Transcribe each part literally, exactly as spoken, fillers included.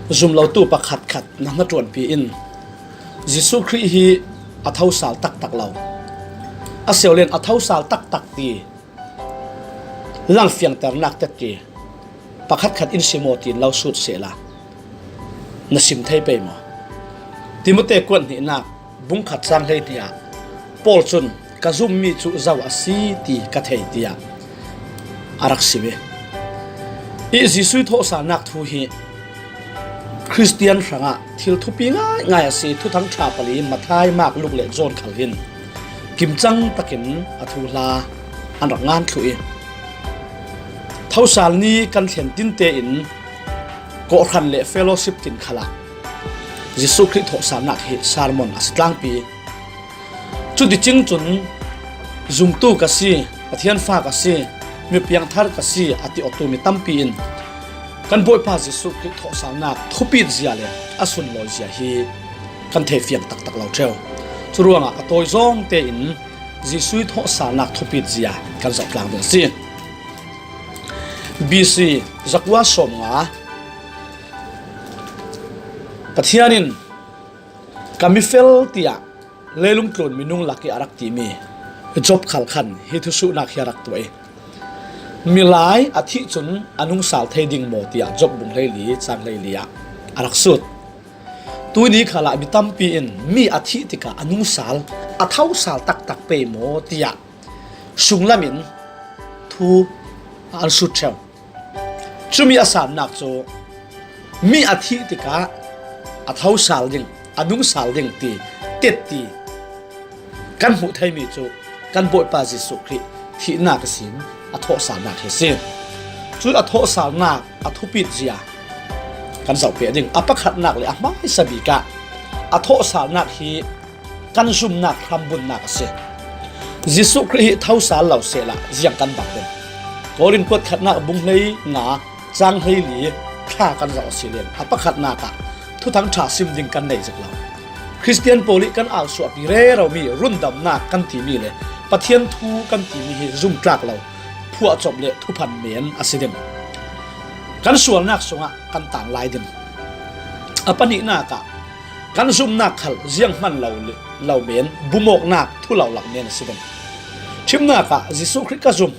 Zumlotu pakhat khat na hnaṭuanpi in Jesuh Khrih hi a thosal taktak lo, a seulen a thosal taktak ti langfiangternak teti pakhat khat in sim aw tiin lo sut sehla na sim thei pei maw? Timote kuat hnihnak bung khat cang hleihnih ah Paul cun, "Ka zummi cu zo a si ti ka thei," tiah a rak sim i, i Jesuh thawhsalnak thu hi Khristian hrangah thil thupi ngaingai a si. Thuthang ṭha pali Matthai, Mark, Luk le John khal hin kimcang takin a thuhla an rak ngan thluh i, thosal ni kan thlen tinte in kawhhran le fellowship tin khalah Jesuh Khrih thawhsalnak hi sermon a si tlangpi. Cuticing cun, "Zumtu ka si, Pathian fa ka si, mi piangthar ka si," a ti awtu mi tampi in kan Bawipa Jesuh Khrih thawhsalnak thupit zia le a sunlawi zia hi kan thei fiang taktak lo ṭheu. Curuangah a tawi zawng tein Jesuh thawhsalnak thupit zia kan zoh tlang ding a si. B C zakua sawmnga, Pathian in, "Ka mi fel," tiah leilung tlun minung lak i a rak timi Job khal khan hi thusuhnak hi a rak tuah i, "Milai a thih cun a nungsal thei ding maw?" tiah Job bung hleili cang hleili ah a rak sut. Tuni khalah mi tampi in mi a thih tikah a nungsal, a thosal taktak pei maw tiah sunglam in thu an sut ṭheu. Cumi a sannak cu mi a thih tikah a thosal ding, a nungsal ding ti tetti kan hmuh theimi cu kan Bawipa Jesuh Khrih thihnak ihsin a thawhsalnak hi a si. Cun a thawhsalnak a thupit zia kan zoh piak ding. A pakhatnak le a hmaisa bik ah a thawhsalnak hi kan zumnak hrambunnak a si. Jesuh Khrih hi thosal lo sehla ziang kan bang ding? Korin kuat khatnak bung hlei nga cang hleili thla kan zoh a si len a pakhatnak ah Thuthang ṭha sim ding kan nei zik lo. Khristian pawl i kan ausuahpi reromi rundamnak kan timi le Pathian thu kan timi hi zumtlak lo, phuahcop le thuphan men a si ding. Kan sualnak sungah kan tang lai ding. A pahnihnak ah kan zumnak khal zianghman lo, lo men, bumawknak thu lo lak men a si ding. Ṭhimnak ah Jesuh Khrih ka zum,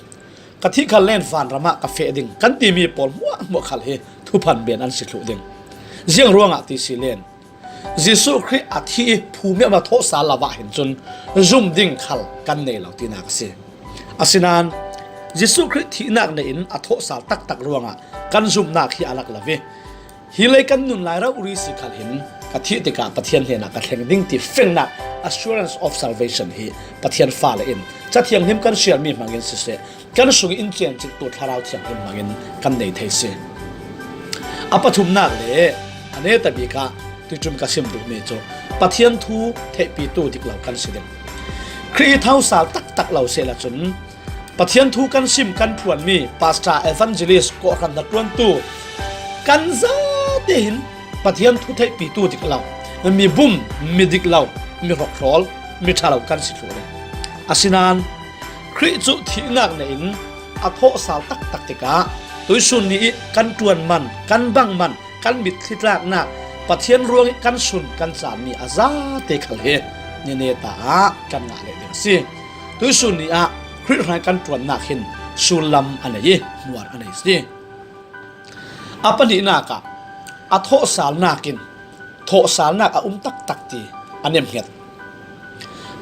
ka thih khal len vanram ah ka feh ding kan timi pawl hmuahhmuah khal hi thuphan men an si thluh ding. Ziang ruangah ti si len, Jesuh Khrih a thih i phumiam a thawhsal lo ah hin cun zum ding khal kan nei lo tinak a si. Asinain Jesuh Khrih thihnak nei in a thawhsal taktak ruangah kan zumnak hi a lak lo i, "Hi lei kan nun lai rori si khal hin ka thih tikah Pathian hnenah ka thleng ding," ti fengnak, assurance of salvation, hi Pathian fale in Ca Thianghlim kan siarmi hmangin siseh, kan sung i in cianciktu Thlarau Thianghlim hmangin kan nei thei si. A pathumnak le a neta bik ah tuiṭum ka sim duhmi cu Pathian thu theihpitu dik lo kan si ding. Khrih hi thosal taktak lo sehla cun Pathian thu kan sim kan phuanmi pastor, evangelist, kawhhran hnaṭuantu kan zate hin Pathian thu theihpitu dik lo, mi bum, mi dik lo, mi hrokhrawl, mi ṭha lo kan si thluh ding. Asinain Khrih cu thihnak nei in a thawhsal taktak tikah tuisun ni i kan ṭuan man, kan bang man, kan mitthli tlaknak, Pathian ruang i kan sun kan canmi a zate khal hi ni neta ah kan ngah leh ding a si. Tuisun ni ah Khrih hrai kan ṭuannak hin sullam a nei i hmuar a nei si. A pahnihnak ah a thawhsalnak in thawhsalnak a um taktak ti a nemhnget.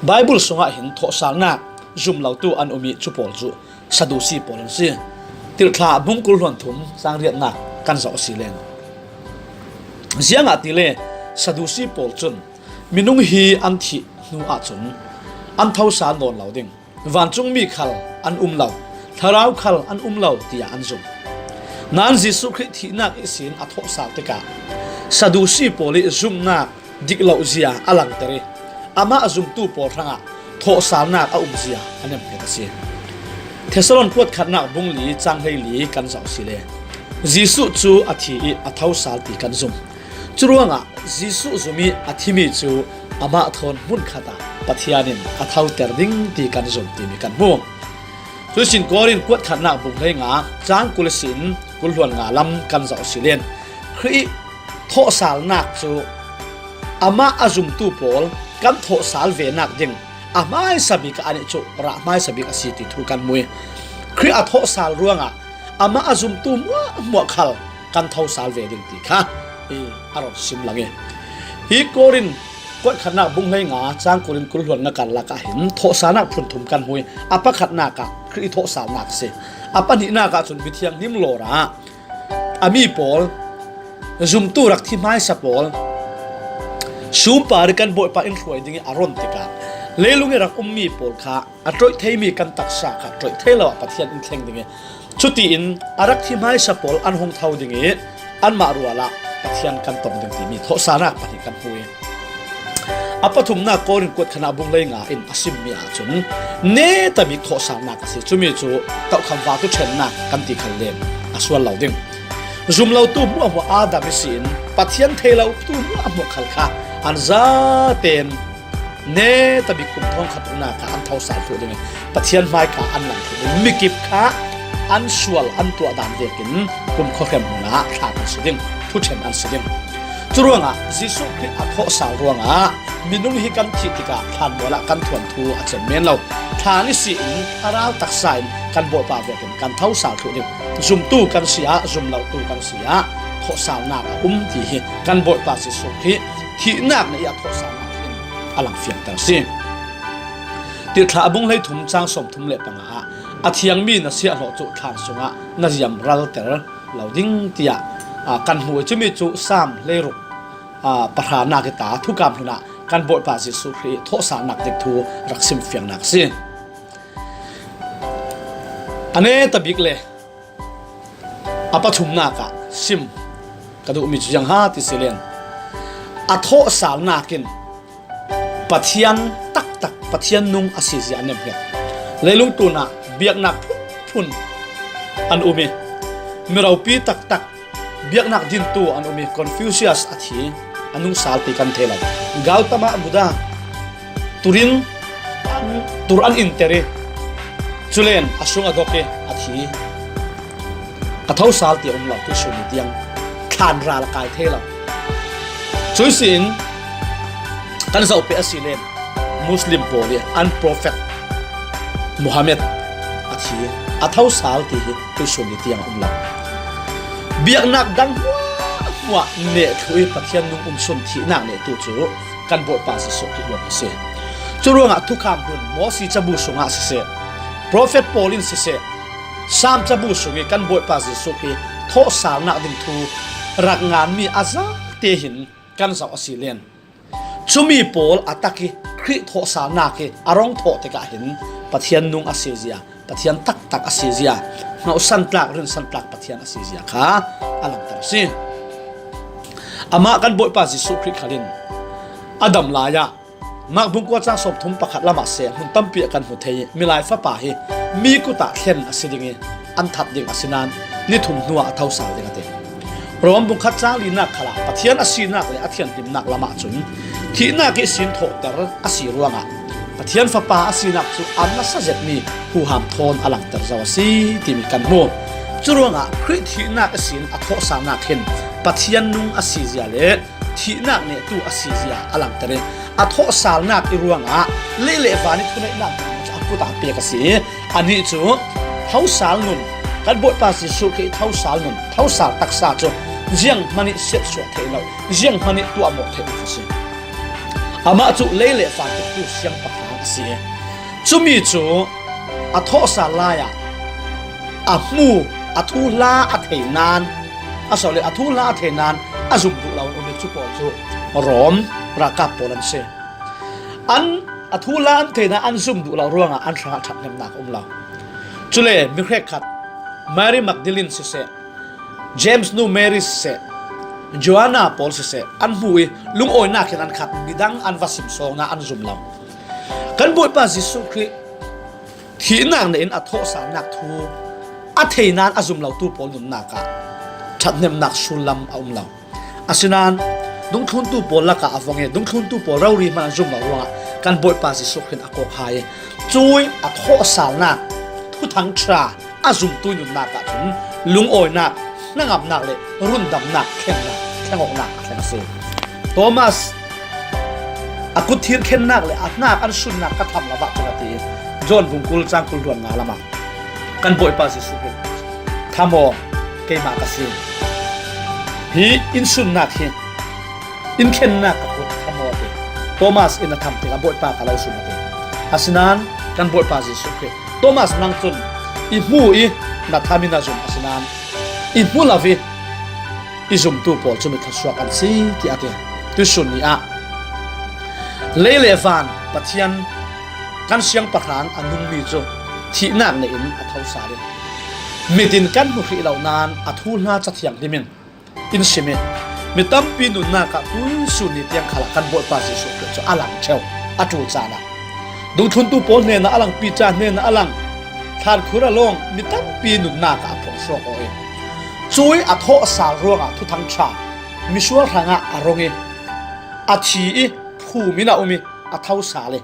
Baibal sungah hin thawhsalnak zum lotu an um i cu pawl cu Sadusi pawl an si. Tirhthlah bung kul hluan thum cang riatnak kan zoh a si len, ziangahtile Sadusi pawl cun minung hi an thih hnu ahcun an thosal nawn lo ding, vancungmi khal an um lo, thlarau khal an um lo, tiah an zum. Nain Jesuh Khrih thihnak ihsin a thawhsal tikah Sadusi pawl i zumnak dik lo zia a langter i, amah a zumtu pawl hrangah thawhsalnak a um zia a nemhnget a si. Thesalon kuat khatnak bung li cang hleili kan zoh a si le, Jesuh cu a thi i a thosal ti kan zum. Curuangah Jesuh zum i a thimi cu amah thawn hmunkhat ah Pathian in a thoter ding ti kan zum timi kan hmu. Cuihsin Korin kuat khatnak bung hleinga cang kul ihsin kul hluan nga lam kan zoh a si len, Khrih thawhsalnak cu amah a zumtu pawl kan thawhsal ve nak ding a hmaisa bik ah a nih cu rah hmaisa bik a si ti thu kan hmu i Khrih a thawhsal ruangah amah a zumtu hmuahhmuah khal kan thosal ve ding ti kha i a rak sim lang i hi Korin kuat khatnak bung hleinga cang kul in kul hluan na kan lakah hin thawhsalnak phun thum kan hmu i a pakhatnak ah Khrih thawhsalnak a si. A pahnihnak ah cun mithianghlim lawra a mi pawl, zumtu rak thi hmaisa pawl, sumpa ri kan Bawipa in hruai ding i a ron tikah leilung i rak ummi pawl kha a ṭoih theimi kan taksa kha ṭoih thei lo ah Pathian in thleng ding i cutiin a rak thi hmaisa pawl an hung tho ding i anmah rual ah Pathian kan tong ding timi thawhsalnak pahnih kan hmu i a pathumnak Korin kuat khatnak bung hleinga in a simmi ahcun neta bik thawhsalnak a si. Cumi cu tohkham vatu ṭhennak kan ti khal len a sual lo ding. Zumlotu hmuahhmuah Adam i si in Pathian thei lotu hmuahhmuah khal kha an zaten neta bik kum thawngkhat runak kha an thosal thluh ding i Pathian hmaika an lang thluh ding. Mikip kha an sual an tuah dan vekin kum khuahrem hmun ah thlan an si ding, thuṭhen an si ding. Curuangah Jesuh Khrih a thawhsal ruangah minung hi kan thih tikah thlanmual ah kan thuan thu a cem men lo. Thlan i si in thlarau taksa in kan Bawipa vekin kan thosal thluh ding. Zumtu kan si ah, zumlotu kan si ah, thawhsalnak a um ti hi kan Bawipa Jesuh Khrih thihnak na i a thawhsalnak hin a langfiangter a si. Tirhthlah a bung hleithum cang sawmthum le panga ah a thiangmi na siahhlawh cu thlan sungah na ziam ralter lo ding tiah, aa, kan hmu i cumi cu Saam hleiruk, aa, pahranak i ta thukam hlun ah kan Bawipa Jesuh Khrih thawhsalnak dik thu rak simfiangnak a si. A neta bik le a pathumnak ah sim ka duhmi cu ziang ha ti si len a thawhsalnak in Pathian taktak, Pathian nung a si zia a nemhnget. Leilung tlun ah biaknak phunphun an um i miropi taktak biaknak dintu an um i Confucius a thi, a nungsal ti kan thei lo. Gautama Buddha, turin an, tur an inter i culen a sung a dok i a thi. A thosal ti a um lo, tuisun ni tiang thlan ral a kai thei lo. Cui si in kan zoh peh a si len Muslim pawl i an prophet Muhammad a thi, a thosal ti hi tuisun ni tiang a um lo. Biaknak dang hmuahhmuah neh thluh i Pathian nung um sun thihnak neh tu cu kan Bawipa Jesuh Khrih ruang a si. Curuangah thukham hlun Mosi cabu sungah siseh, prophet pawl in siseh, Saam cabu sung i kan Bawipa Jesuh Khrih thawhsalnak ding thu rak nganmi a zate hin kan zoh a si len. Cumi pawl a tak i Khrih thawhsalnak hi a rong thawh tikah hin Pathian nung a si zia, Pathian taktak a si zia, hnauhsan tlak, rinsan tlak Pathian a si zia kha a langter a si. Amah kan Bawipa Jesuh Khrih khal in a dam lai ah Mark bung kua cang sawmthum pakhat lamah se hmun tampi ah kan hmu thei i Milai Fapa hi mi kut ah thlen a si ding i an that ding a si nain ni thum hnuah a thosal ding a ti. Rom bung khat cang linak khalah Pathian a sinak le a thianhlimnak lamah cun thihnak ihsin thawhter a si ruangah Pathian Fapa a sinak cu a nasa zetmi huham thawn a langter zo a si timi kan hmu. Curuangah Khrih thihnak ihsin a thawhsalnak hin Pathian nung a si zia le thihnak nehtu a si zia a langter i a thawhsalnak i ruangah lei le van i thuneihnak a kut ah pek a si. Anih cu thosal nun, kan Bawipa Jesuh Khrih thosal nun, thosal taksa cu zianghman i siatsuah theih lo, zianghman i tuahmawh theih lo a si. Amah cu lei le van tuktu siangpahrang a si. Cumi cu a thawhsal lai ah a hmu, a thuhla a thei nain, a sawle a thuhla a thei nain a zum duh lo an um i cu pawl cu Rom ralkap pawl an si. An a thuhla an thei nain an zum duh lo ruangah an hrangah ṭhathnemnak a um lo. Cule mi hrekkhat Mary Magdalene siseh, James nu Mary siseh, Joanna pawl siseh, an hmu i lungawinak in an khat, midang an va sim sawng nain an zum lo. Kan Bawipa Jesuh Khrih thihnak nehin a thawhsalnak thu a thei nain a zum lotu pawl nunnak ah ṭhathnemnak sullam a um lo. Asinain dungthluntu pawl lakah a vong i dungthluntu pawl rori hmanh an zum lo ruangah kan Bawipa Jesuh Khrih a kawk hai i cui a thawhsalnak thuthang ṭha a zumtu nunnak ahcun lungawinak, hnangamnak le rundamnak, thlennak, thleng awknak a thleng a si. Thomas a kut thir khennak le a hnak an sunnak ka tham lo vah cun a ti. John bung kul cang kul hluan nga lamah kan Bawipa Jesuh hi, "Tham aw, keimah ka si. Hi in sunnak hi, in khennak ka kut tham aw," a ti. Thomas in a tham tikah Bawipa ka lo sun a ti. Asinain kan Bawipa Jesuh hi, "Thomas, nang cun i hmu i na tham in na zum, asinain i hmu lo i i zumtu pawl cu mi thluasuak an si," tiah a ti. Tuisun ni ah lei le van Pathian kan siangpahrang a nungmi cu thihnak nei in a tho sal i, mit in kan hmu hrih lo nain a thuhla Ca Thianghlim in in sim i, mi tampi nunnak ah tuisun ni tiang khalah kan Bawipa Jesuh Khrih cu a lang ṭheu, a ṭul caan ah. Dungthluntu pawl hnenah a lang, Piter hnenah a lang, thlankhur a lawng, mi tampi nunnak ah a phungsuak aw i, cuih a thawhsal ruangah Thuthang ṭha misual hrangah a rung i, a thi i, phum in a um i, a tho sal i,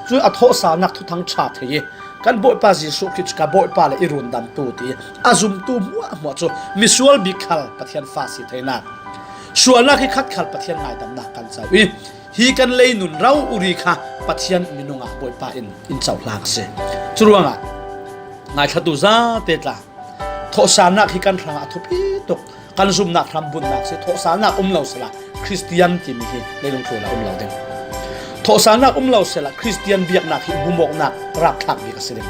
cuih a thawhsalnak Thuthang ṭha thei i, kan Bawipa Jesuh Khrih cu ka Bawipa le i rundamtu ti i a zumtu hmuahhmuah cu misual bik khal Pathian fa si theinak, sualnak hi khat khal Pathian ngaidamnak kan co i, hi kan lei nun rori kha Pathian minung ah Bawipa in in cohlang a si. Curuangah ngaithlatu zate tla, thawhsalnak hi kan hrangah a thupi tuk. Kan zumnak hrambunhnak si, thawhsalnak um lo sehla Khristian timi hi leilung tlun ah um lo ding. Thawhsalnak um lo sehla Khristian biaknak hi hmumawknak rapthlak bik a si ding.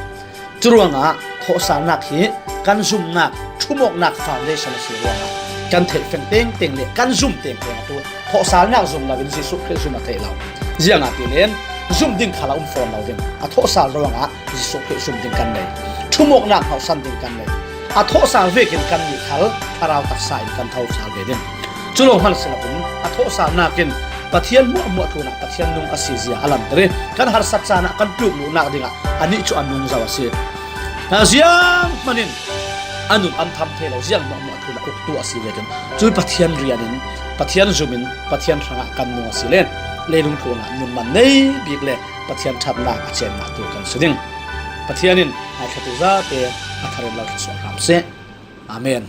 Curuangah thawhsalnak hi kan zumnak ṭhumawknak foundation a si ruangah kan theih feng tengteng le kan zum tengteng a tu thawhsalnak zum loin Jesuh Khrih zum a theih lo. Ziangahtile zum ding khal a um fawn lo ding. A thawhsal ruangah Jesuh Khrih zum ding kan nei. Ṭhumawknak hnawhsan ding kan nei. A thawhsal vekin kannih khal thlarau taksa in kan thosal ve ding. Cu lo hmanh si loin a thawhsalnak in Pathian hmuahhmuah tlunah Pathian nung a si zia a langhter i kan harsat caan ah kan tluk luhnak dingah anih cu a nung zo a si. Zianghman in a nun an tham thei lo, ziang hmuahhmuah tlunah uktu a si vekin cui Pathian rian in, Pathian zum in, Pathian hrangah kan nung a si le leilung tlunah nun man nei bik le Pathian ṭhatnak a cen ngahtu kan si ding. Pathian in ngaithlatu zate a thar in lo thluasuah hram seh. Amen.